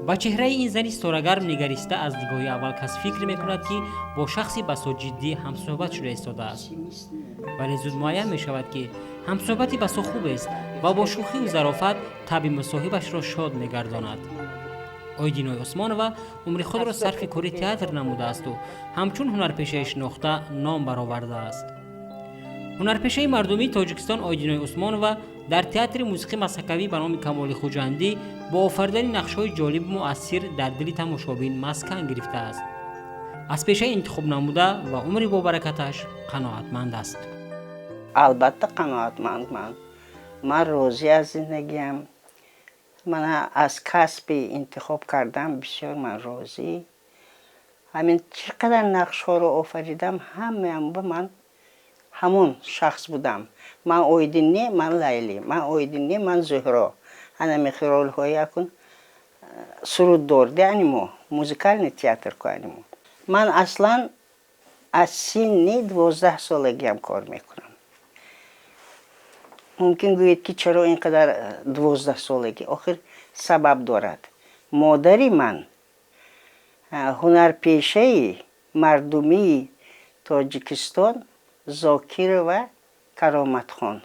Ба чеҳраи ин зани ситорагарм нигариста, аз нигоҳи аввал кас фикр мекунад, ки бо шахси басо ҷиддӣ ҳамсӯҳбат шуда истодааст, вале зуд муайян мешавад, ки ҳамсӯҳбати басо хубест ва бо шӯхиву зарофат табъи мусоҳибашро шод мегардонад. Ойдиной Усмонова умри худро сарфи кори театр намудаасту ҳамчун ҳунарпешаи шинохта ном баровардааст. Ҳунарпешаи мардумии Тоҷикистон Ойдиной Усмонова дар театри мусиқӣ масхакавӣ ба номи Камоли Хуҷандӣ бо офаридани нақшҳои ҷолибу муассир дар дили тамошобин маскан гирифтааст. Аз пешаи интихобнамуда ва умри бобаракаташ қаноатманд аст. Албатта, қаноатманд. Ман розӣ аз зиндагиам. Мана, аз касби интихоб кардам бисёр ман розӣ. Ҳамин чӣ қадар нақшҳоро офаридам, ҳамаам ба ман ҳамон шахс будам. Ман Оидин не, ман Лайлӣ, ман Оидин не, ман Зуҳро. Ҳанами ролҳои акун суруддор анимо, музыкальный театр ку анимо. Ман аслан аз синни 12 солагиам кор мекунам. Мумкин гӯед, ки чаро ин қадар 12 солагӣ. Охир сабаб дорад. Модари ман ҳунарпешаи мардумии Тоҷикистон Зокирова Кароматхон.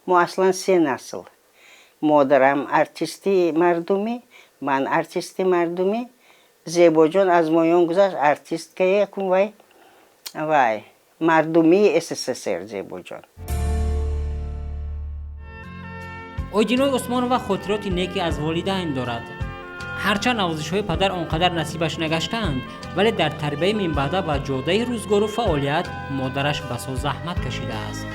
Мо аслан се насл: модарам артисти мардумӣ, ман артисти мардумӣ, Зебоҷон аз моён гузашт, артисткаи акун вай мардумии СССР Зебоҷон. Ойдиной Усмонова хотироти неке аз волидайн дорад. Ҳарчанд навозишҳои падар он қадар насибаш нагаштаанд, вале дар тарбияи минбаъда ба ҷодаи рӯзгору фаъолият модараш басо заҳмат кашидааст.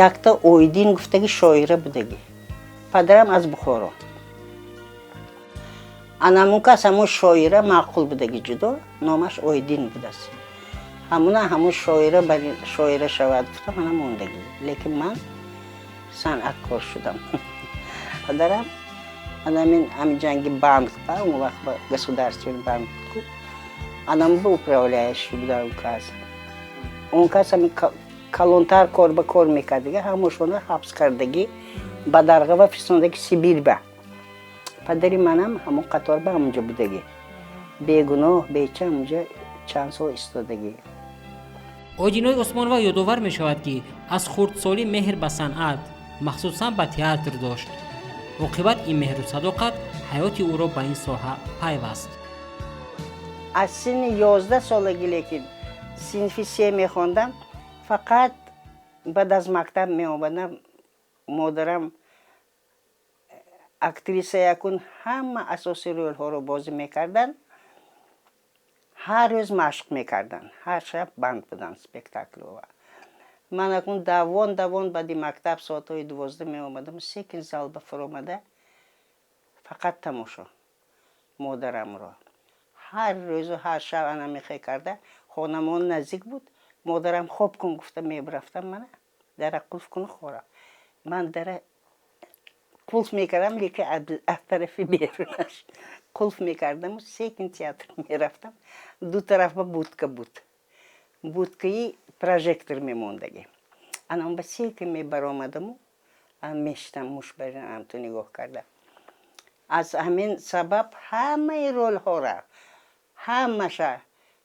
Якта Оидин гуфтаги шоира будагӣ. Падарам аз Бухоро. Анамун кас ҳамун шоира маъқул будагӣ ҷудо, номаш Оидин будааст. Ҳамуна ҳамун шоира шоира шавад гуфта, мана мондагӣ, лекин ман санъаткор шудам. Падарам анамин ҳамин ҷанги банк ба он вақт ба государственный банк буд ку, анам ба управляющий буда он кас. Он кас ҳамин калонтар кор ба кор мекардига, ҳамошона ҳабс кардагӣ, ба Дарғава фистондагӣ, Сибир ба. Падари манам ҳамон қатор ба ҳамонҷо будагӣ, бегуноҳ, беча ҳамонҷо чанд сол истодагӣ. Ойдиной Усмонова ёдовар мешавад, ки аз хурдсолӣ меҳр ба санъат, махсусан ба театр дошт. Оқибат ин меҳру садоқат ҳаёти ӯро ба ин соҳа пайваст. Аз синни 11 солагӣ, лекин синфи се мехондам, фақат баъд аз мактаб меомадам. Модарам актриса якун, ҳама асосии ролҳоро бозӣ мекарданд, ҳар рӯз машқ мекарданд, ҳар шаб банд буданд спектаклҳо. Ман акун давон давон баъди мактаб соатҳои 12 меомадам, секин залба фуромада, фақат тамошо модарамро ҳар рӯзу ҳар шаб ана мехе карда. Хонамон наздик буд. Модарам хоб кун гуфта мебарафтам, мана дара қулф куну хора. Ман дара қулф мекардам, лекин аз тарафи берунаш қулф мекардаму секин театр мерафтам. Ду тараф ба будка буд, будкаи прожектор мемондагӣ. Анам ба секин мебаромадаму мешитам, муш барин ту нигоҳ карда. Аз ҳамин сабаб ҳамаи ролҳора, ҳамаша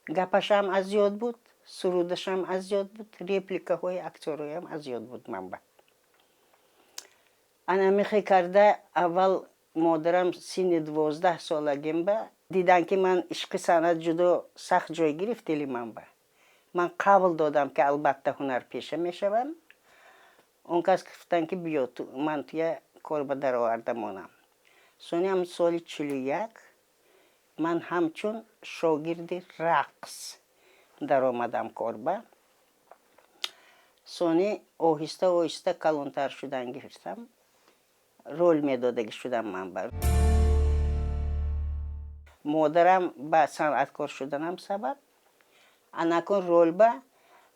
гапашам аз ёд буд, сурудашам аз ёд буд, репликаҳои актёроям аз ёд буд. Манба ана мехе карда. Аввал модарам синни 12 солагим ба дидан, ки ман ишқи санъат ҷудо сахт ҷой гирифт дили манба. Ман қавл додам, ки албатта ҳунарпеша мешавам. Он кас гуфтанд, ки биё, ман туя кор ба дароварда монам. Сони ҳам соли 41 ман ҳамчун шогирди рақс даромадам корба. Сони оҳиста оҳиста калонтар шудан гирифтам, рол медодагӣ шудам. Ман ба модарам ба санъаткор шуданам сабаб. Анакун ролба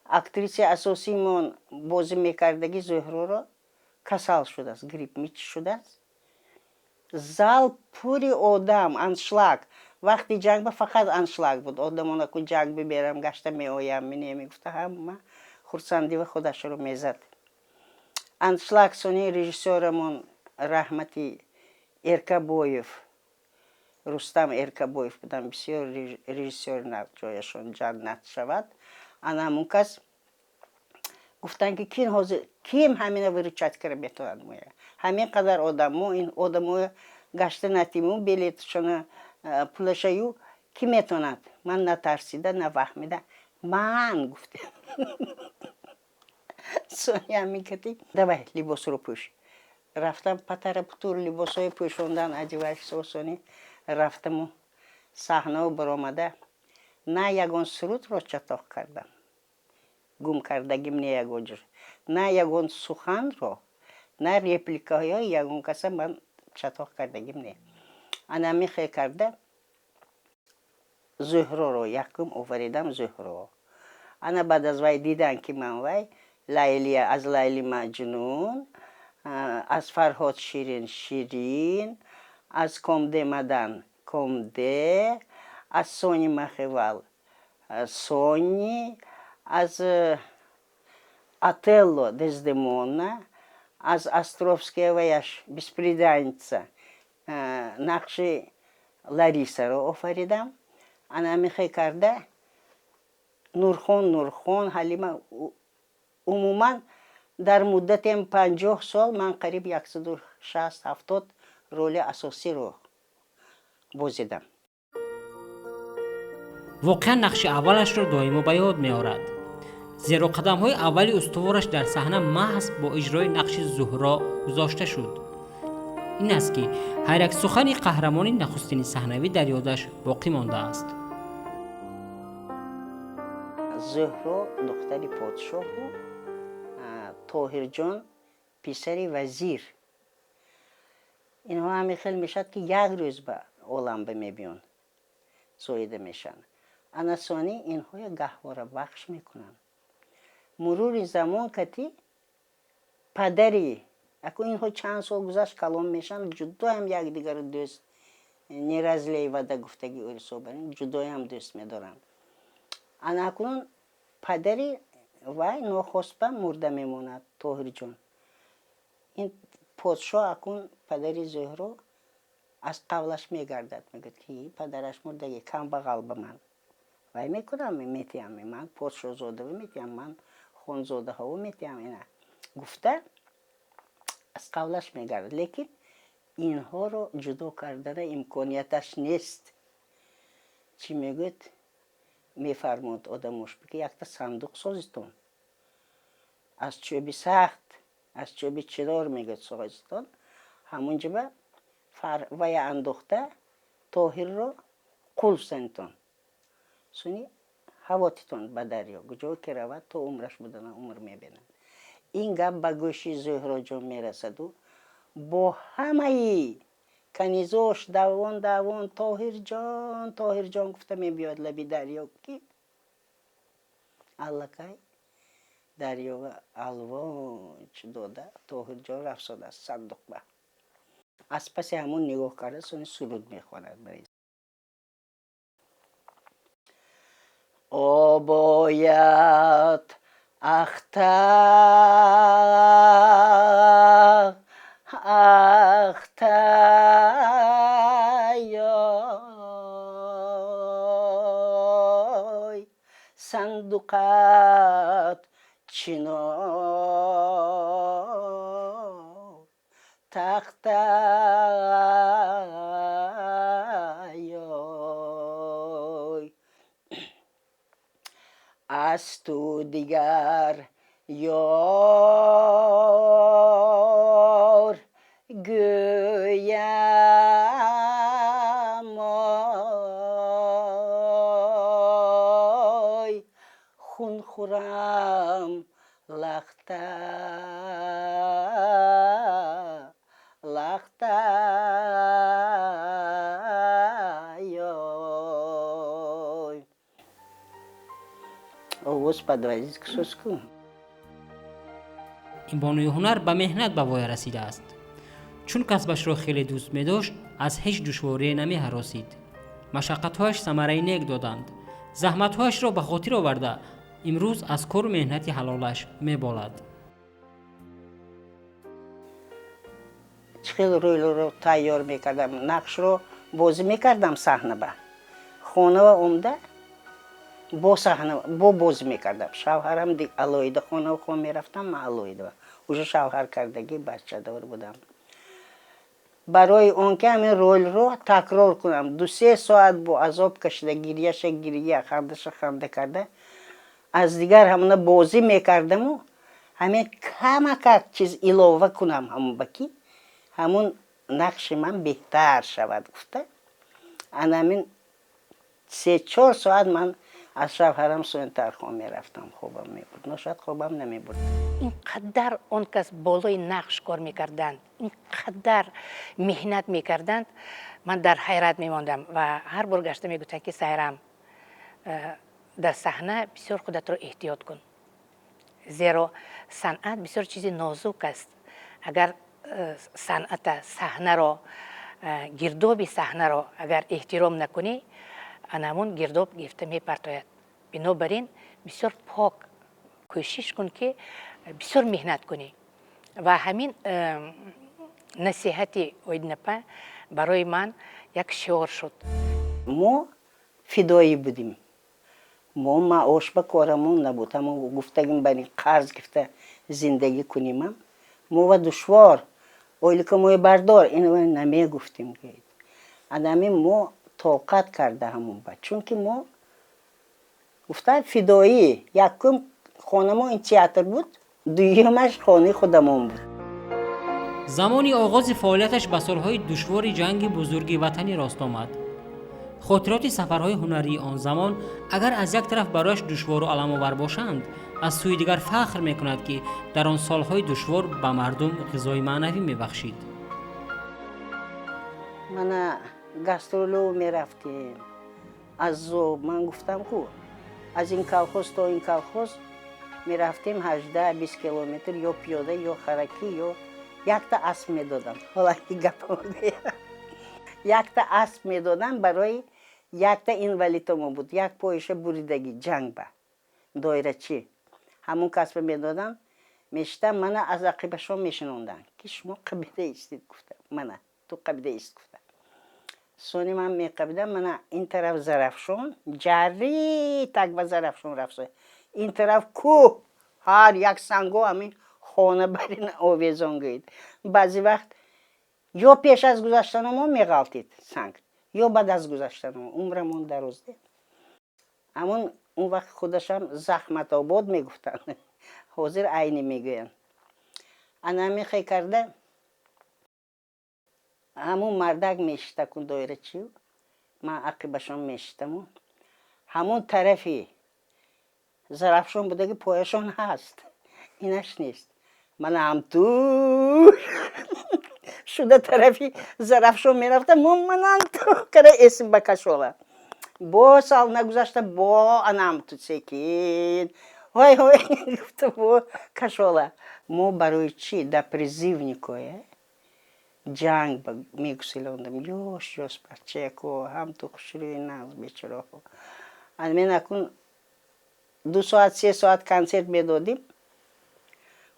актрисаи асосиимон бозӣ мекардагӣ Зуҳроро касал шудааст, грипп мич шудааст. Зал пури одам, аншлаг. Вақти ҷанг ба фақат аншлаг буд. Одамон аку ҷанг биберам, гашта меоям, мине мегуфта, ҳама хурсандива худашро мезад. Аншлаг. Сони режиссёрамон, раҳмати Эркабоев, Рустам Эркабоев будам, бисёр режиссёри ҷояшон ҷаннат шавад. Ана ҳамун кас гуфтанд, ки кин ҳозир ким ҳамина выручать кара метавонад моя? Ҳамин қадар одам, мо ин одамоя гашта натиму билетшона пулашаю ки метавонад? Ман натарсида, наваҳмида ман гуфтем. Сони ҳамин кати: «Давай, либосро пӯш». Рафтам, патара путур либосҳои пӯшондан, одевайся. Сони рафтаму саҳнао баромада, на ягон сурудро чатоқ кардам, гум кардагим не ягон ҷо, на ягон суханро, на репликаҳои ягон каса ман чатоқ кардагим не. Ана михе карда Зуҳроро якум офаридам, Зуҳро. Ана баъд аз вай дидан, ки ман вай Лайлия, аз Лайли Маҷнун, аз Фарҳод Ширин, Ширин, аз Комде Мадан Комде, аз Сони Махивал Сони, аз Отелло Дездемона, аз Островская ваяш «Бесприданница» нақши Ларисаро офаридам. Ана михе карда Нурхон, Нурхон, Ҳалима. Умуман дар муддати 50 сол ман қариб 160-70 роли асосиро бозидам. Воқеан, нақши аввалашро доимо ба ёд меорад, зеро қадамҳои аввали устувораш дар саҳна маҳз бо иҷрои нақши Зуҳро гузошта шуд. Ин аст, ки ҳар як сухани қаҳрамони нахустини саҳнавӣ дар ёдаш боқӣ мондааст. Зуҳро духтари подшоҳу Тоҳирҷон писари вазир. Инҳо ҳамин хел мешавад, ки як рӯз ба олам ба мебиён, зоида мешаванд. Ана сони инҳоя гаҳвора бахш мекунанд. Мурури замон кати падари аку инҳо чанд сол гузашт, калон мешаванд, ҷудоям якдигарро дӯст, не разлей вода гуфтаги урисобарин, ҷудоям дӯст медоранд. Ана акнун падари вай нохоста мурда мемонад, Тоҳирҷон. Ин подшоҳ акун падари Зуҳро аз қавлаш мегардад, мегӯяд, ки падараш мурдаги, камбағал ба ман вай мекунам, метиҳам, ман подшоҳзодава метиҳам, ман хонзодаҳово метиҳам, ина гуфта аз қавлаш мегардад. Лекин инҳоро ҷудо кардана имконияташ нест. Чӣ мегӯяд? Мефармуд одамош, ки якта сандуқ созитон аз чӯби сахт, аз чӯби чинор, мегӯяд, созитон, ҳамунҷоба вая андохта, Тоҳирро қулф занитон, суни ҳавотитон ба дарё, куҷо ки равад, то умраш будана умр мебинад. Ин гап ба гӯши Зуҳроҷон мерасаду бо ҳамаи канизош давон давон «Тоҳирҷон, Тоҳирҷон» гуфта мебиёд лаби дарё, ки аллакай дарёва алвонч дода, Тоҳирҷон рафтодааст сандуқба. Аз паси ҳамон нигоҳ карда, сони суруд мехонад: Обояд ахта ахтаёй, сандуқат чинор тахтаёй, аз ту дигар ёр гӯям ой, хун хӯрам лахта лахтаёй. Овоз подводить к соску. Ин бонуи ҳунар ба меҳнат ба воя расидааст. Чун касбашро хеле дӯст медошт, аз ҳеҷ душворие намеҳаросид. Машаққатҳояш самараи нек доданд. Заҳматҳояшро ба хотир оварда, имрӯз аз кору меҳнати ҳалолаш меболад. Чӣ хел ролро тайёр мекардам, нақшро бозӣ мекардам, саҳнаба хонава омда бо саҳна бо бозӣ мекардам. Шавҳарам алоҳида хонава хоб мерафтам, ман алоҳида, уже шавҳар кардагӣ, бачадор будам. Барои он ки ҳамин ролро такрор кунам, 2-3 соат бо азоб кашида, гирьяша гирья, хандаша ханда карда, аз дигар ҳамона бозӣ мекардаму ҳамин камакак чиз илова кунам ҳамон ба ки ҳамун нақши ман беҳтар шавад гуфта, ана ҳамин 3-4 соат ман аз шавҳарам соинтар хоб мерафтам, хобам мебурд, ношояд хобам намебурд. Ин қадар он кас болои нақш кор мекарданд, ин қадар меҳнат мекарданд, ман дар ҳайрат мемондам. Ва ҳар бор гашта мегуфтанд, ки Сайрам, дар саҳна бисёр худатро эҳтиёт кун, зеро санъат бисёр чизи нозук аст. Агар санъата, саҳнаро, гирдоби саҳнаро агар эҳтиром накунӣ, анамун гирдоб гирифта мепартояд. Бинобар ин бисёр пок кӯшиш кун, ки бисёр меҳнат кунӣ. Ва ҳамин насиҳати Оидинапа барои ман як шиор шуд. Мо фидоӣ будем, мо маош ба корамон набуд. Ҳамо гуфтагим, бари қарз гирифта зиндагӣ кунимам мо ва душвор, ойликамои бардор, ино намегуфтем. Анами мо тоқат карда ҳамон ба, чунки мо гуфта фидоӣ. Якум хонамо ин театр буд, дуюмаш хонаи худамон буд. Замони оғози фаъолияташ ба солҳои душвори Ҷанги Бузурги Ватанӣ рост омад. Хотироти сафарҳои ҳунарии он замон агар аз як тараф барояш душвору аламовар бошанд, аз сӯи дигар фахр мекунад, ки дар он солҳои душвор ба мардум ғизои маънавӣ мебахшид. Мана, гастроло мерафтем, азоб. Ман гуфтам ку, аз ин колхоз то ин колхоз мерафтем, 18-20 километр, ё пиёда, ё харакӣ, ё якта асп медодам. Ҳолаки гапа, якта асп медодам барои якта инвалидомо буд, як поиша буридагӣ ҷанг ба, доирачӣ. Ҳамун касба медодам, мешитам, мана аз ақибашон мешинонданд, ки шумо қабида истед гуфта, мана ту қабида ист гуфта. Сони ман меқабидам, мана ин тараф Зарафшон, ҷарри так ба Зарафшон рафт, ин тараф кӯҳ, ҳар як санго ҳамин хона барин овезон гӯед. Баъзе вақт ё пеш аз гузаштанамо меғалтид санг, ё баъд аз гузаштанамо. Умрамон дароз де. Ҳамон он вақт худашам Захматобод мегуфтанд, ҳозир Айнӣ мегӯянд. Ана мехе карда, ҳамун мардак мешита кун, доирачию, ман ақибашон мешитаму ҳамун тарафи Зарафшон будаги, пояшон ҳаст, инаш нест. Мана ҳамту шуда тарафи Зарафшон мерафтам, манамту кара эсим ба кашола. Бо сал нагузашта, бо анамту секин ҳой ҳой гуфта, бо кашола. Мо барои чӣ да призывникое ҷанг мегусилондам, ёш ёш бачаяко, ҳамту хушрӯи нағз, бечораҳо. Мен акун 2 соат, 3 соат консерт медодим.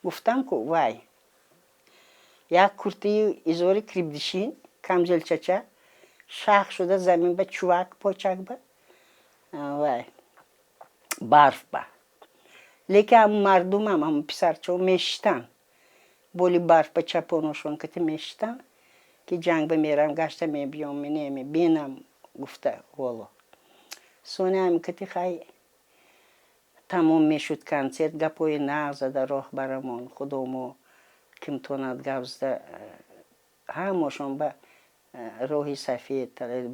Гуфтам ку, вай як куртии изори крепдешин, камзелчача шах шуда замин ба чувак почак ба вай барф ба. Лекин ҳам мардумам, ҳам писарчаҳо мешитанд боли барф ба, чапоношон кати мешитанд, ки ҷанг ба мерам, гашта мебиём, менеми бинам гуфта. Воло, сони ҳам кати хай тамом мешуд консерт, гапҳои нағз зада, роҳ барамон худомо ким тонад гап зада, ҳамошон ба роҳи сафед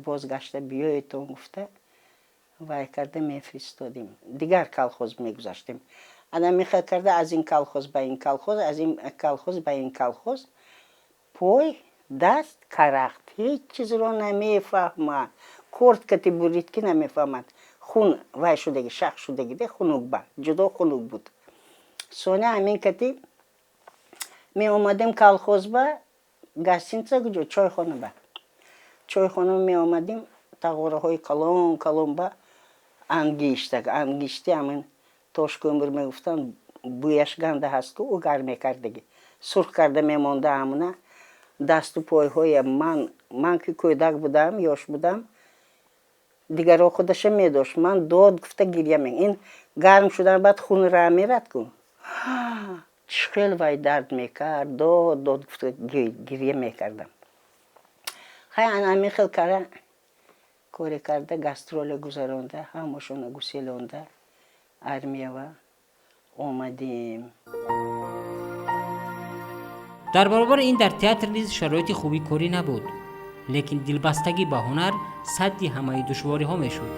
боз гашта биёедтон гуфта, вай карда мефиристодем. Дигар колхоз мегузаштем. Ана мехел карда аз ин колхоз ба ин колхоз, аз ин колхоз ба ин колхоз. Пой даст карахт, ҳеҷ чизро намефаҳмад. Корд кати бурид, ки намефаҳмад, хун вай шудаги, шах шудаги де, хунук ба ҷудо хунук буд. Соня ҳамин кати меомадем колхоз ба гостиница, куҷо, чойхона ба чойхона меомадем, тағораҳои калон калон ба ангишта, ангишти ҳамин тошкӯмир мегуфтанд, бӯяш ганда ҳаст ку, ӯ гарм мекардаги, сурх карда мемонда ҳамуна. Дасту пойҳоя ман ки кӯдак будам, ёш будам, дигарҳо худаша медошт. Ман дод гуфта гиря ме. Ин гарм шудан баъд хун ра мерад ку. Чӣ хел вай дард мекард, дод дод гуфта гиря мекардам. Хай, ана ҳамин хел кара коре карда, гастроля гузаронда, ҳамашона гуселонда, армиява омадем. Дар баробари ин дар театр низ шароити хуби корӣ набуд, лекин дилбастагӣ ба ҳунар садди ҳамаи душвориҳо мешуд.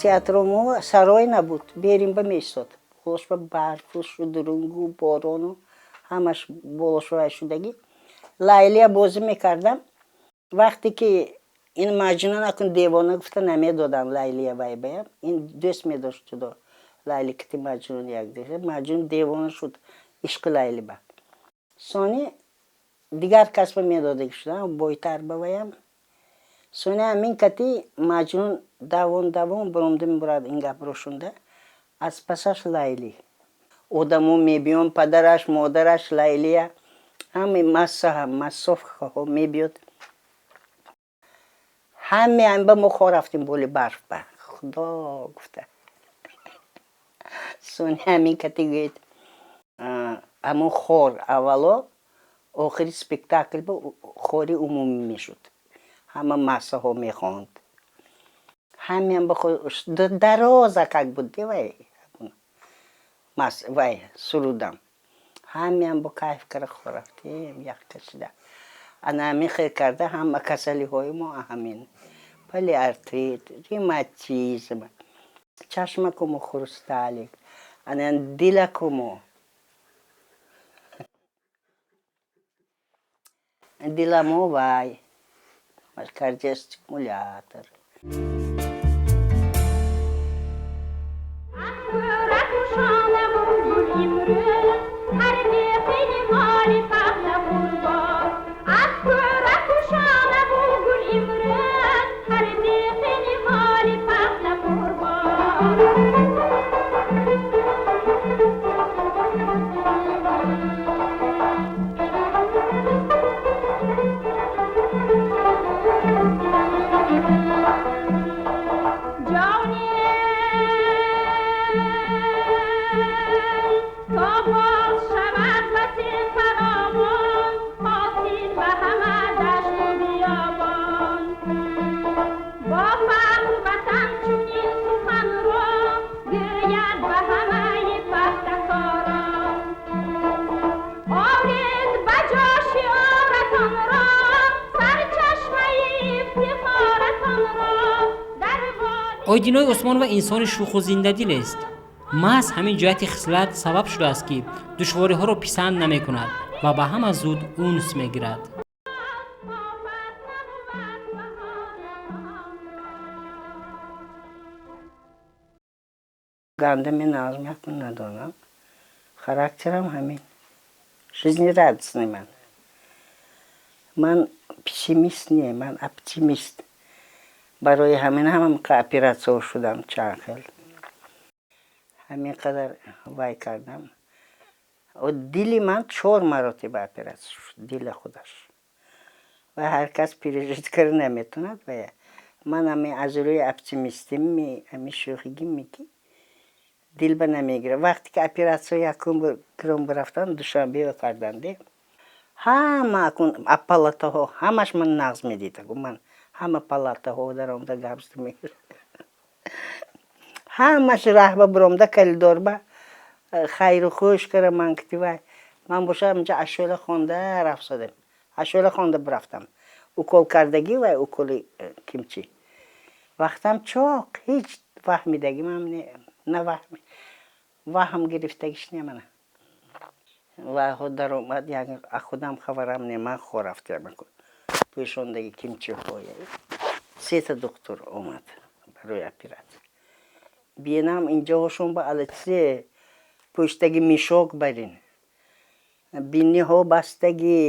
Театро мо сарой набуд, беримба меистод. Болошба барфу, шудурунгу, борону ҳамаш болошвай шудагӣ. Лайлия бозӣ мекардам. Вақте ки ин Маҷнун акун девона гуфта намедоданд Лайлия вайбая. Ин дӯст медошт ҷудо. Лайли кити Маҷнун як дига. Маҷнун девона шуд ишқи Лайли ба. Сони дигар касба медодагӣ шудам, бойтар ба ваям. Сони ҳамин кати Маҷнун давон давон баромда мебурад ин гапро шунда. Аз пасаш Лайли. Одамо мебиён, падараш, модараш, Лайлия, ҳамаи масса, массовкаҳо мебиёд. Ҳаме ҳамба мо хо рафтем боли барф ба. Худо гуфта. Сони ҳамин кати гӯед, ҳамон хор аввало охири спектакл ба хори умумӣ мешуд. Ҳама массаҳо мехонд. Ҳамеам ба дароза как буд вай вай сурудам. Ҳамеам бо кайф кара хо рафтем, ях кашида. Ана ҳамин хел карда ҳама касалиҳои мо ҳамин. Полиартрит, ревматизм, чашмакумо хрусталик, ана дилакумо. Диламо вай, кардиостимулятор. Ойдинои Усмонова инсони шӯху зиндадил аст. Маҳз ҳамин ҷиҳати хислат сабаб шудааст, ки душвориҳоро писанд намекунад ва ба ҳама зуд унс мегирад. Гандами нағз мекун надонам. Характерам ҳамин. Жизнерадостный ман. Ман пессимист не, ман оптимист. Барои ҳамин ҳамам оператсия шудам чанд хел. Ҳамин қадар вай кардам. Дили ман 4 маротиба оператсия шуд, дили худаш. Ва ҳар кас пережить карда наметавонад. Ва ман ҳамин аз рӯи оптимистими, ҳамин шӯхигими ки дил ба намегирад. Вақте ки оператсия якум гиром рафтам, Душанбева карданд. Ҳама акун палатаҳо, ҳамаш ман нағз медид. Ман ҳама палатаҳо даромда гап мегирад. Ҳамаш раҳба биромда коридорба хайру хуш кара ман кити вай. Ман бошам инҷа ашӯла хонда рафтодем. Ашӯла хонда бирафтам. Укол кардагӣ вай уколи кимчи. Вақтам чоқ, ҳеҷ ваҳмидагӣ ман на ваҳм гирифтагиш не мана. Вайҳо даромад, як худам хабарам не, ман хо рафтам. Пӯшондаги кимчихоя. Сета доктор омад барои оператсия. Бинам инҷоҳошон ба алатсе пӯштаги мишок барин. Биниҳо бастагӣ.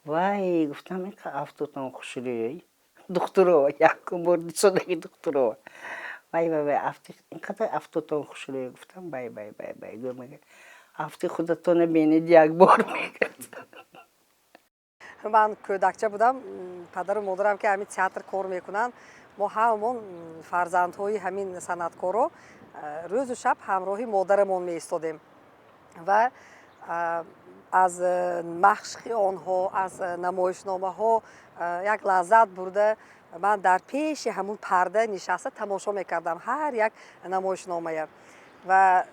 Вай, гуфтам, инқа афтотон хушрӯй. Духтуро, якум бор дисодаги духтуро. Вай, вай, вай, инқадар афтотон хушрӯй. Гуфтам, вай, вай, вай, вай. Афти худатона бинед як бор мегӯяд. Ман кӯдакча будам, падару модарам ки ҳамин театр кор мекунанд, мо ҳамамон фарзандҳои ҳамин санъаткоро рӯзу шаб ҳамроҳи модарамон меистодем ва аз машқи онҳо, аз намоишномаҳо як лаззат бурда, ман дар пеши ҳамун парда нишаста тамошо мекардам ҳар як намоишномая ва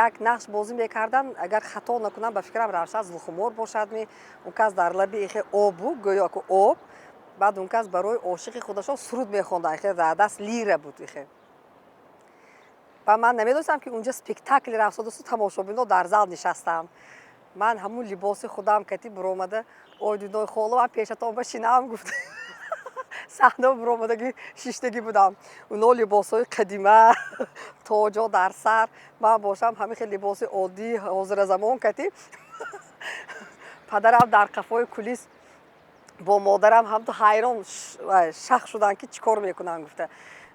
як нақш бозӣ мекардам. Агар хато накунам, ба фикрам, Равшан Зулхумор бошад, ми он кас дар лаби ихе об буд, гӯё ку об, баъд он кас барои ошиқи худашон суруд мехонданд, ихе дар даст лира буд ихе. Ва ман намедонистам, ки унҷа спектакли рафтодасту тамошобино дар зал нишастаанд. Ман ҳамун либоси худам кати буромада, ой дунои холо, ман пешатон ба шинам гуфт, саҳна буромадаги шиштагӣ будам. Уно либосҳои қадима, тоҷо дар сар, ман бошам ҳамин хел либоси оддии ҳозиразамон кати. Падарам дар қафои кулис бо модарам ҳамту ҳайрон шах шуданд, ки чӣ кор мекунанд гуфта.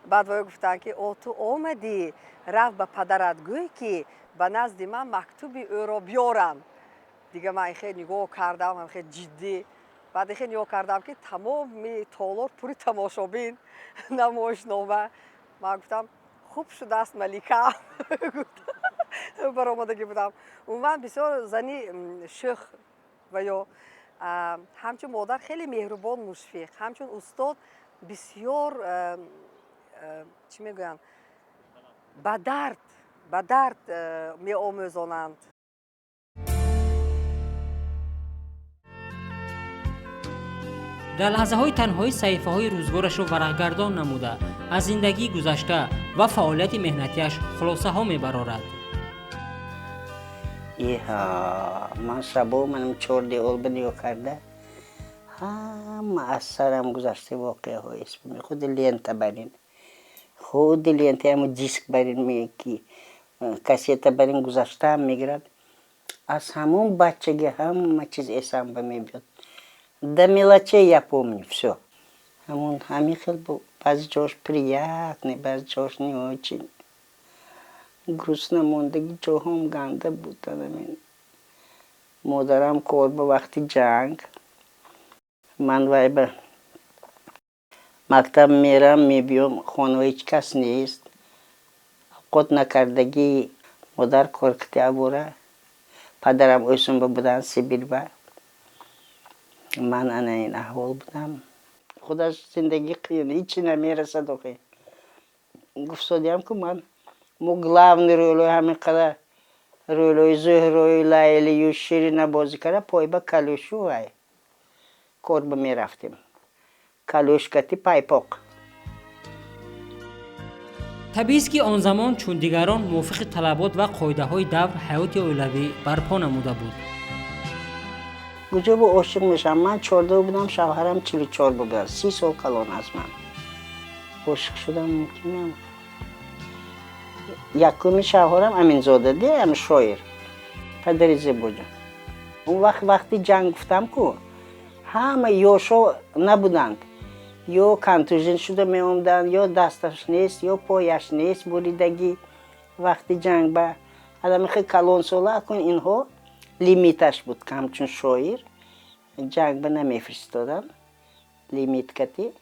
Баъд вой гуфтанд, ки о, ту омадӣ, рафт ба падарат гӯй, ки ба назди ман мактуби ӯро биёранд. Дига ман хел нигоҳ кардам, хел ҷиддӣ, баъд хел нигоҳ кардам, ки тамоми толор пури тамошобин намоишнома. Ман гуфтам, хуб шудааст, малика баромадагӣ будам. Умуман бисёр зани шӯх ва ё ҳамчун модар хеле меҳрубон, мушфиқ, ҳамчун устод бисёр, чӣ мегӯянд, ба дард меомӯзонанд. Дар лаҳзаҳои танҳоӣ саҳифаҳои рӯзгорашро варақгардон намуда, аз зиндагии гузашта ва фаъолияти меҳнатиаш хулосаҳо мебарорад. Иҳа, ман шабо манам чор деолба нигоҳ карда, ҳама аз сарам гузашта воқеаҳо эсм. Худи лента барин, худи лента, ҳамо диск барин, ки кассета барин гузаштаам мегирад. Аз ҳамон бачагӣ ҳама чиз эсамба мебиёд, до мелочей я помню всё. Ҳамон ҳамин хел, баъзе ҷош приятный, баъзе ҷош не очень, грустно мондаги ҷоҳом ганда буд. Амин модарам кор ба вақти ҷанг, ман вай ба мактаб мерам, мебиём, хона ҳеҷ кас нест, авқот накардагӣ, модар кор кити абора, падарам ӯсумба буданд Сибирба. Ман ана ин аҳвол будам. Худаш зиндагӣ қиин, ҳичи намерасад охи. Гуфтодиам, ку ман мо главный ролҳои ҳамин қадар ролҳои Зуҳрои, Лайлию, Ширина бозӣ карда, пойба калӯшу вай корба мерафтем, калӯшкати пайпоқ. Табиист, ки он замон чун дигарон мувофиқи талабот ва қоидаҳои давр ҳаёти оилавӣ барпо намуда буд. Куҷо бо ошиқ мешавам? Ман 14 будам, шавҳарам 44 буданд, 30 сол калон аз ман. Ошиқ шудам мумкин. Якуми шавҳарам Аминзода де, ами шоир, падари Зебоҷон. Он вақт, вақти ҷанг гуфтам ку, ҳама ёшо набуданд, ё контужен шуда меомаданд, ё дасташ нест, ё пояш нест, буридагӣ. Вақти ҷанг ба адами хел калонсола акун инҳо лимиташ буд, ҳамчун шоир ҷанг ба намефиристоданд лимит кати.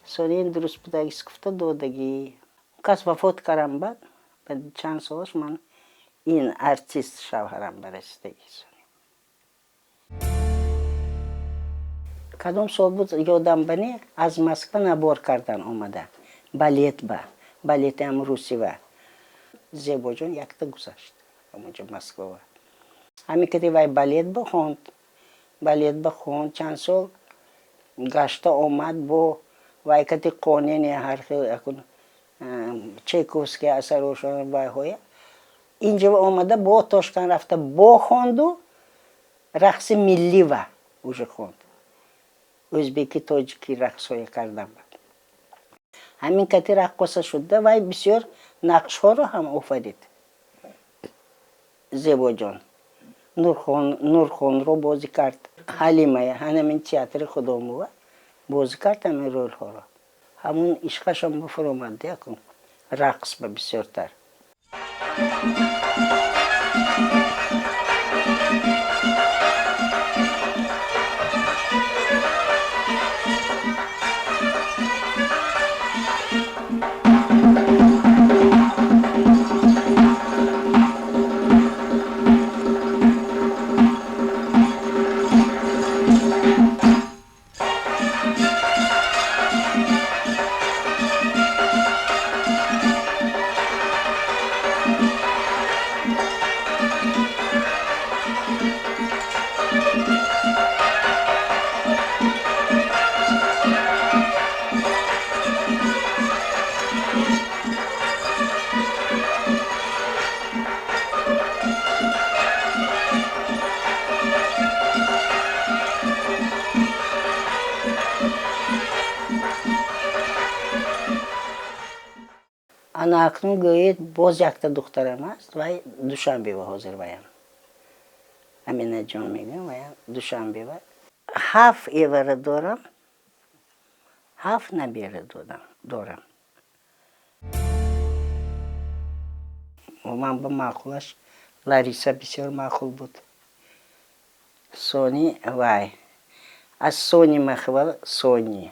Сони ин дуруст будагис гуфта додагӣ. Кас вафот карам, баъд чанд солаш ман ин артист шавҳарам ба расидагӣ. Кадом сол буд, ёдам ба не, аз Москва набор кардан омада балет, ба балети ам русива. Зебоҷон якта гузашт ҳамонҷо Москвава. Ҳамин кади вай балет бихонд, балет бихонд, чанд сол гашта омад, бо вай кати қонене ҳар хел акун Чайковский асарошон вайҳоя инҷо омада, бо Тошканд рафта бо хонду, рақси миллива уже хонд, ӯзбеки, тоҷики рақсҳое кардан. Ҳамин кати раққоса шуда, вай бисёр нақшҳоро ҳам офарид. Зебоҷон Нурхонро бозӣ кард, Ҳалимая, ҳанамин театри Худомова бозӣ кард ҳамин ролҳоро. Ҳамун ишқашон бифуромад якун рақс ба бисёртар. Ана акнун гӯед, боз якта духтарам аст, вай Душанбева ҳозир, ваям Аминаҷон мегӯям, ваям Душанбева. Ҳафт эвара дорам, ҳафт набера дорам. Ман ба маъқулаш Лариса бисёр маъқул буд. Сони вай аз Сони Махвал, Сони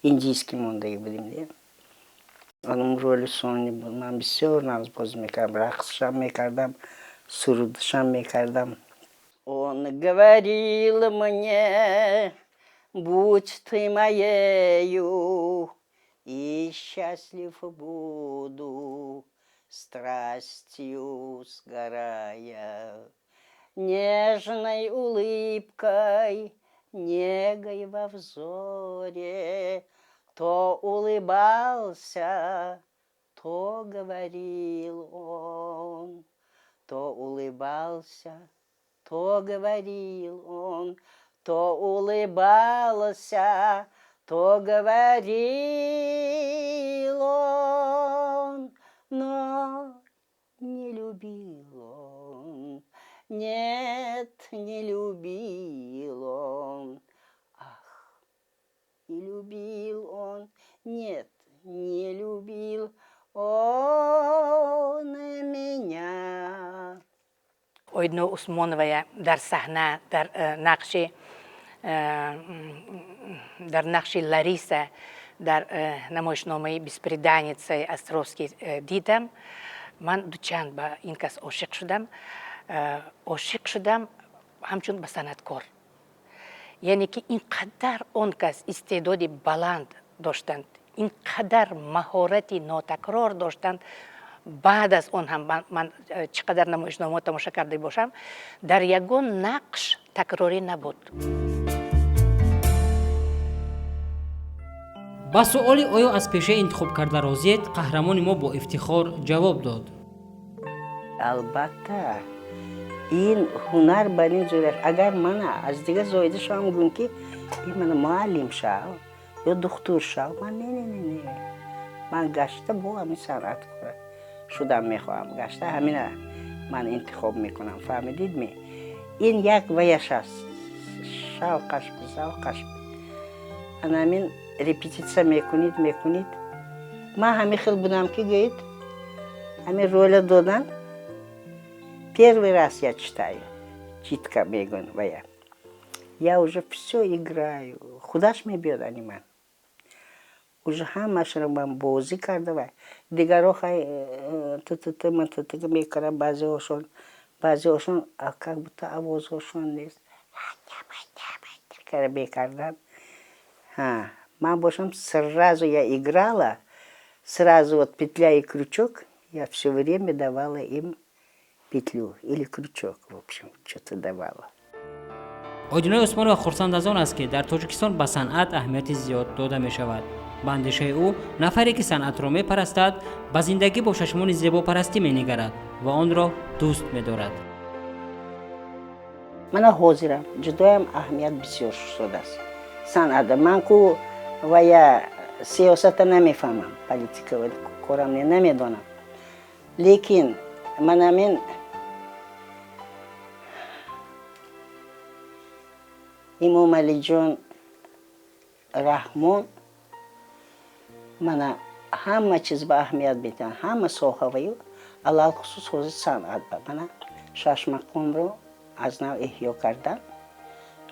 индийский мондагӣ будем. Онум роли Сони буд. Ман бисёр нағз бозӣ мекардам, рақсшам мекардам, сурудшам мекардам. Он говорил мне: будь ты моею, и счастлив буду, страстью сгорая, нежной улыбкой, негой во взоре, то улыбался, то говорил он, то улыбался, то говорил он, то улыбался, то говорил он, но не любил он, нет, не любил он. Ах, не любил он, нет, не любил он меня. Ойдино Усмоновая дар саҳна дар нақши Лариса дар намоишномаи «Бесприданница» Островский дидам. Ман дучанд ба ин кас ошиқ шудам, ошиқ шудам ҳамчун ба санъаткор, яъне ки ин қадар он кас истеъдоди баланд доштанд, ин қадар маҳорати нотакрор доштанд. Баъд аз он ҳам ман чӣ қадар намоишномаҳо тамоша карда бошам, дар ягон нақш такрорӣ набуд. Ба суоли оё аз пешаи интихобкарда розиед, қаҳрамони мо бо ифтихор ҷавоб дод. Албатта, ин ҳунар бар ин зӯр. Агар мана аз дигар зоида шавам, гӯем ки ин мана муаллим шав ё духтур шав, ман не, не, не, не, ман гашта бо ҳамин санъат шудам мехоҳам, гашта ҳамина ман интихоб мекунам. Фаҳмидид ми? Ин як ваяш аст, шавқаш, завқаш. Ана ҳамин репетитсия мекунид, мекунид. Ман ҳамин хел будам ки гӯед, ҳамин роля додан, первый раз я читаю, читка мегӯн, вая я уже всё играю, худаш мебиёд, ани ман уже ҳамашро ман бозӣ карда, вай дигарҳо хай ттт мтт мекунам, баъзеҳошон как будто овозҳошон нест мекарданд. Ман бошам, сразу я играла, сразу вот петля и крючок, я всё время давала им петлю или крючок, в общем, что-то давала. Ойдинои Усмонова хурсанд аз он аст, ки дар Тоҷикистон ба санъат аҳамияти зиёд дода мешавад. Ба андешаи ӯ, нафаре ки санъатро мепарастад, ба зиндагӣ бо чашмони зебопарастӣ менигарад ва онро дӯст медорад. Мана ҳозирам ҷудоям аҳамият бисёр шудааст санъата. Ман ку вая сиёсата намефаҳмам, политика корам не, намедонам, лекин манамин Имомалиҷон Раҳмон мана ҳама чиз ба аҳамият медиҳанд, ҳама соҳаваю, алалхусус ҳозир санъат ба. Мана шашмақомро аз нав эҳё кардан,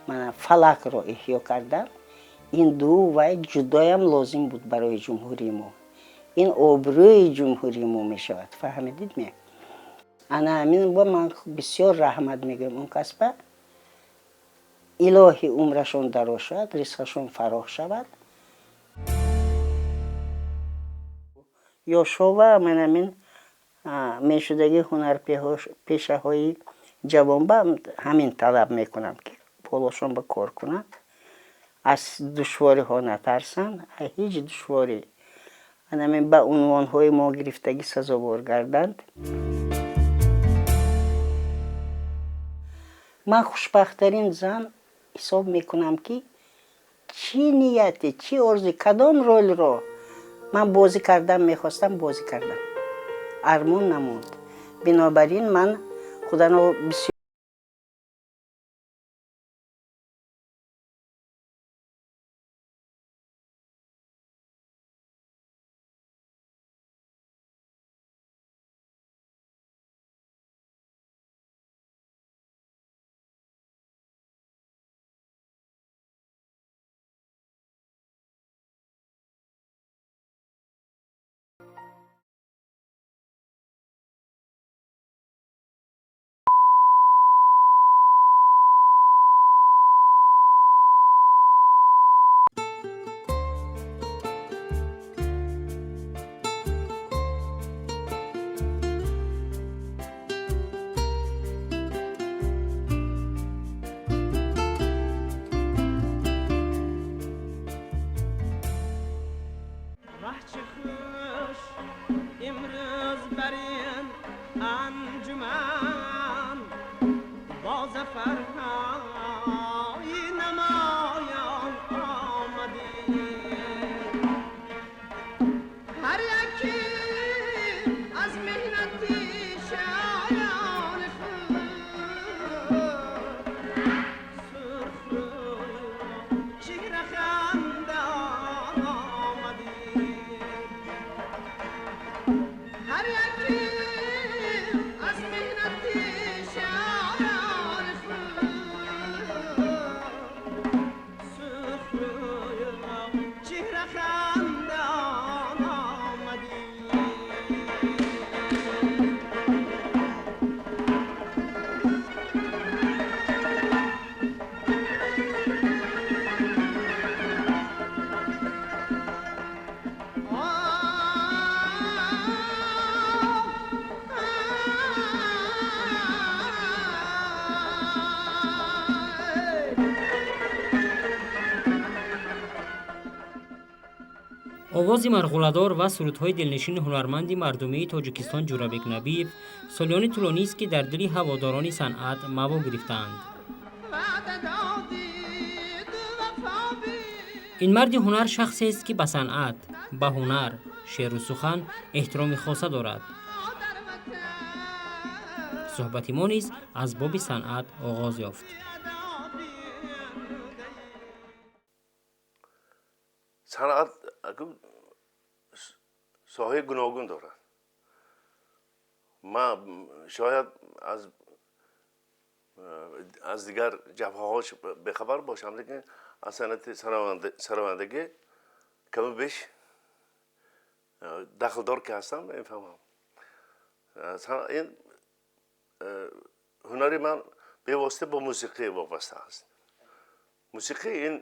мана фалакро эҳё кардан, ин ду вай ҷудоям лозим буд барои ҷумҳурии мо. Ин обрӯи ҷумҳурии мо мешавад, фаҳмидид ме? Ана ҳамин бо ман бисёр раҳмат мегӯям он касба. Илоҳи умрашон дароз шавад, ризқашон фарох шавад. Ёшова манамин мешудагии ҳунарпешаҳои ҷавонба ҳамин талаб мекунам, ки болошон ба кор кунанд, аз душвориҳо натарсанд, ҳеҷ душворӣ, анамин ба унвонҳои мо гирифтагӣ сазовор гарданд. Ман хушбахттарин зан ҳисоб мекунам, ки чӣ нияте, чӣ орзу, кадом ролро ман бозӣ кардан мехостам, бозӣ кардам. Армон намонд. Бинобар ин ман худамро бисёр Овози марғуладор ва сурудҳои дилнишини ҳунарманди мардумии Тоҷикистон Ҷурабек Набиев солиёни тӯлонист, ки дар дили ҳаводорони санъат маво гирифтаанд. Ин марди ҳунар шахсест, ки ба санъат, ба ҳунар, шеъру сухан эҳтироми хоса дорад. Суҳбати мо низ аз боби санъат оғоз ёфт. Санъат соҳаи гуногун дорад. Ман шояд аз дигар ҷабҳаҳо бехабар бошам, лекин аз санъати саровандагӣ каму беш дахлдор ки ҳастам, мефаҳмам. Ин ҳунари ман бевосита бо мусиқӣ вобаста аст. Мусиқӣ ин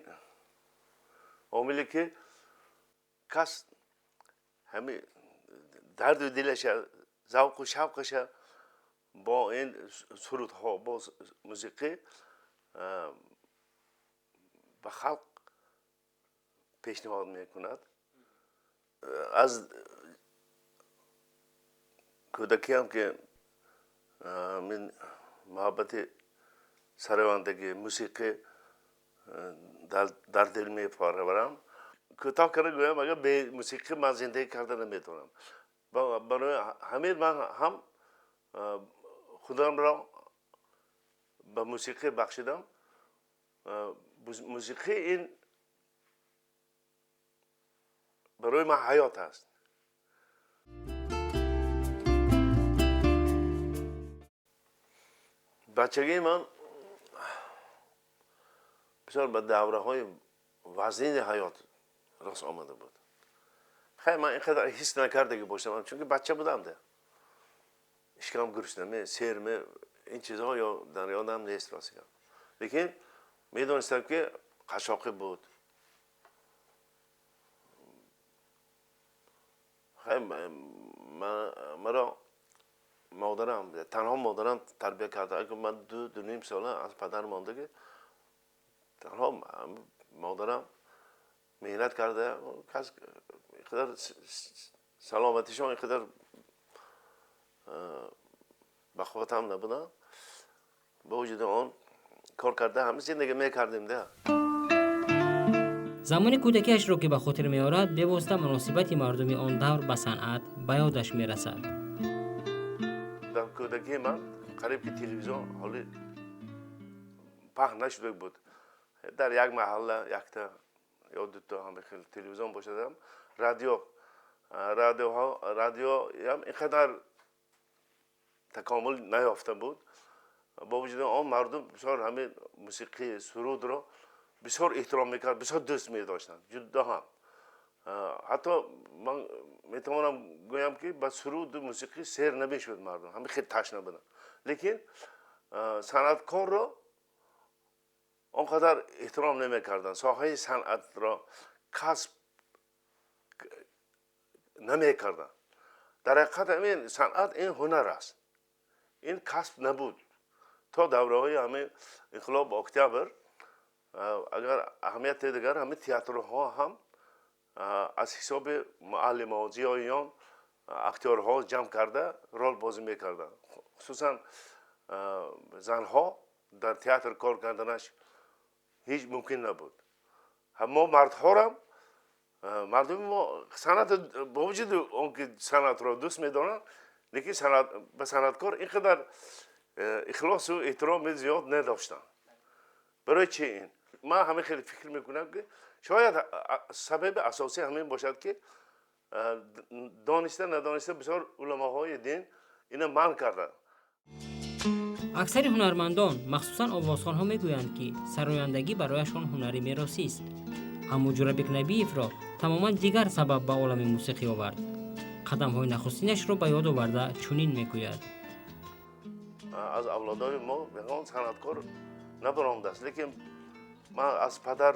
омиле ки кас ҳами дарду дилаша, завқу шавқаша бо ин сурудҳо, бо мусиқӣ ба халқ пешниҳод мекунад. Аз кӯдакиам ки мин муҳаббати саровандагӣ, мусиқӣ дар дил мепарварам. Кӯтоҳ карда гӯям, агар бе мусиқӣ ман зиндагӣ карда наметавонам. Барои ҳамин ман ҳам худамро ба мусиқӣ бахшидам. Мусиқӣ ин барои ман ҳаёт аст. Бачагии ман бисёр ба давраҳои вазнини ҳаёт рост омада буд. Хай, ман ин қадар ҳис накардагӣ бошам, чунки бача будам да. Ишкам гуруснаме, серме, ин чизҳо ё дар ёдам нест рости гап. Лекин медонистам, ки қашоқӣ буд. Хай, маро модарам, танҳо модарам тарбия карда. Агар ман 2-2.5 сола аз падар мондагӣ, танҳо модарам меҳнат карда, кас инқадар саломатишон инқадар бахувват ҳам набуданд. Бо вуҷуди он кор карда ҳама зиндагӣ мекардем да. Замони кӯдакиашро ки ба хотир меорад, бевосита муносибати мардуми он давр ба санъат ба ёдаш мерасад. Кӯдакии ман қариб ки телевизион ҳоли паҳн нашуда буд. Дар як маҳалла якта ё дута ҳама хел телевизион бошадам, радиоям ин қадар такомул наёфта буд. Бо вуҷуди он мардум бисёр ҳамин мусиқии сурудро бисёр эҳтиром мекард, бисёр дӯст медоштанд, ҷудо ҳам. Ҳатто ман метавонам гӯям, ки ба суруду мусиқӣ сер намешуд мардум, ҳамин хел ташна буданд. Лекин санъаткорро он қадар эҳтиром намекарданд, соҳаи санъатро касб намекарданд. Дар ҳақиқат ҳамин санъат ин ҳунар аст, ин касб набуд. То давраҳои ҳамин инқилоб октябр, агар аҳамияти дигар ҳамин театрҳо ҳам аз ҳисоби муаллимҳо, зиёиён, актёрҳо ҷамъ карда рол бозӣ мекарданд. Хусусан занҳо дар театр кор карданаш ҳеҷ мумкин набуд. Мо мардҳорам, мардуми мо санъат, бо вуҷуди он ки санъатро дӯст медоранд, лекин ба санъаткор ин қадар ихлосу эҳтироми зиёд надоштанд. Барои чи ин? Ман ҳамин хеле фикр мекунам, ки шояд сабаби асосӣ ҳамин бошад, ки дониста надониста бисёр уламоҳои дин ина манъ карданд. Аксари ҳунармандон, махсусан овозхонҳо мегӯянд, ки сарояндагӣ барояшон ҳунари меросист. Аммо Ҷурабек Набиевро тамоман дигар сабаб ба олами мусиқӣ овард. Қадамҳои нахустинашро ба ёд оварда чунин мегӯяд. Аз авлодои мо ягон санъаткор набаромадааст, лекин ман аз падар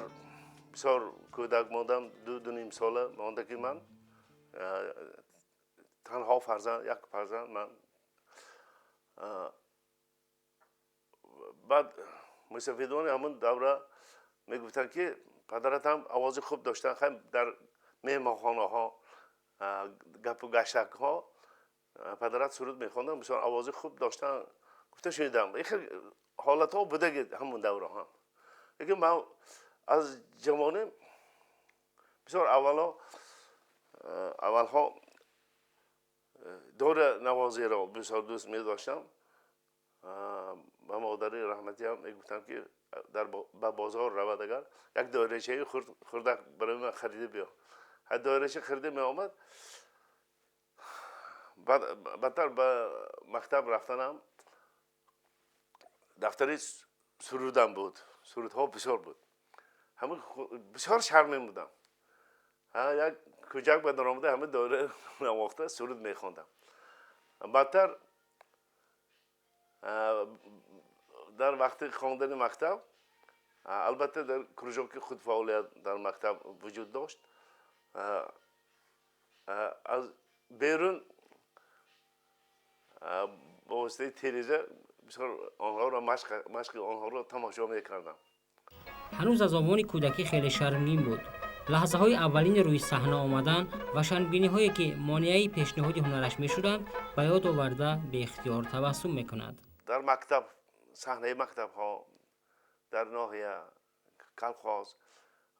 бисёр кӯдак мондам, ду ним сола монда, ки ман танҳо фарзанд, як фарзанд ман. Баъд мусафидони ҳамон давра мегуфтанд, ки падарат ҳам овози хуб доштанд, хай дар меҳмонхонаҳо, гапу гаштакҳо падарат суруд мехонданд, бисёр овози хуб доштанд, гуфта шунидам. Ин хел ҳолатҳо будаги ҳамон давра ҳам. Лекин ман аз ҷавонӣ бисёр аввалҳо дора навозиро бисёр дӯст медоштам. Ба модари раҳматиам мегуфтам, ки ба бозор равад, агар як доирачаи хурдак барои ман харида биё. Ҳар доирача харида меомад. Баъдтар ба мактаб рафтанам дафтари сурудам буд, сурудҳо бисёр буд. Ҳамин бисёр шармин будам. Як кӯчак ба даромада ҳамин доира навохта суруд мехондам. Баъдтар дар вақти хондани мактаб, албатта дар кружоки худфаъолият дар мактаб вуҷуд дошт. Аз берун бо воситаи телевизор бисёр онҳоро машқи онҳоро тамошо мекардам. Ҳанӯз аз овони кӯдакӣ хеле шармгин буд. Лаҳзаҳои аввалини рӯи саҳна омадан ва шармгиниҳое, ки монеаи пешниҳоди ҳунараш мешуданд, ба ёд оварда беихтиёр табассум мекунад. Дар мактаб, саҳнаи мактабҳо, дар ноҳия, колхоз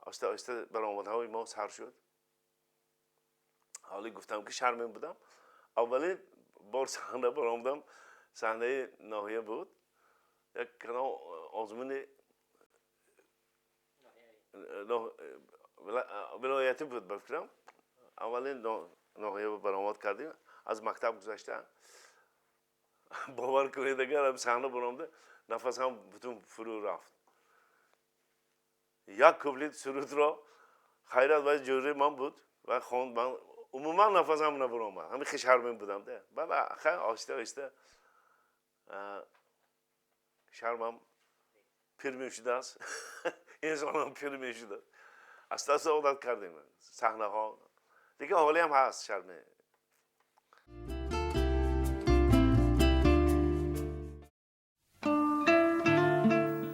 оҳиста оҳиста баромадҳои мо сар шуд. Ҳоле гуфтам, ки шармин будам. Аввалин бор саҳна баромадам, саҳнаи ноҳия буд. Як канал озмуни вилоятӣ буд, ба фикрам. Аввалин ноҳия баромад кардем, аз мактаб гузашта. Бовар кунед, агар саҳна баромада, нафасам бутун фурӯ рафт. Як куплет сурудро хайрат ва ҷӯраи ман буд ва хонд, ман умуман нафасам набаромад. Ҳамин хел шармин будам. Баъд хай оҳиста оҳиста шармам пир мешудааст, инсонам пир мешудааст. Аста аста одат кардем саҳнаҳо. Лекин ҳолиам ҳаст шарме.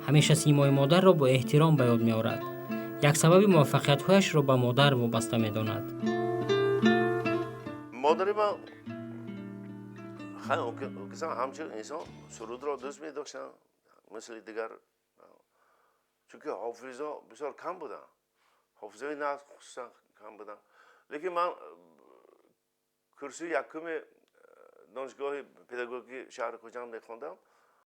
Ҳамеша симои модарро бо эҳтиром ба ёд меорад. Як сабаби муваффақиятҳояшро ба модар вобаста медонад. Модари ман ҳамчун инсон сурудро дӯст медоштанд, мисли дигар, чунки ҳофизо бисёр кам буданд, ҳофизои нағз хусусан кам буданд. Лекин ман курсии якуми Донишгоҳи педагогии шаҳри Хуҷанд мехондам.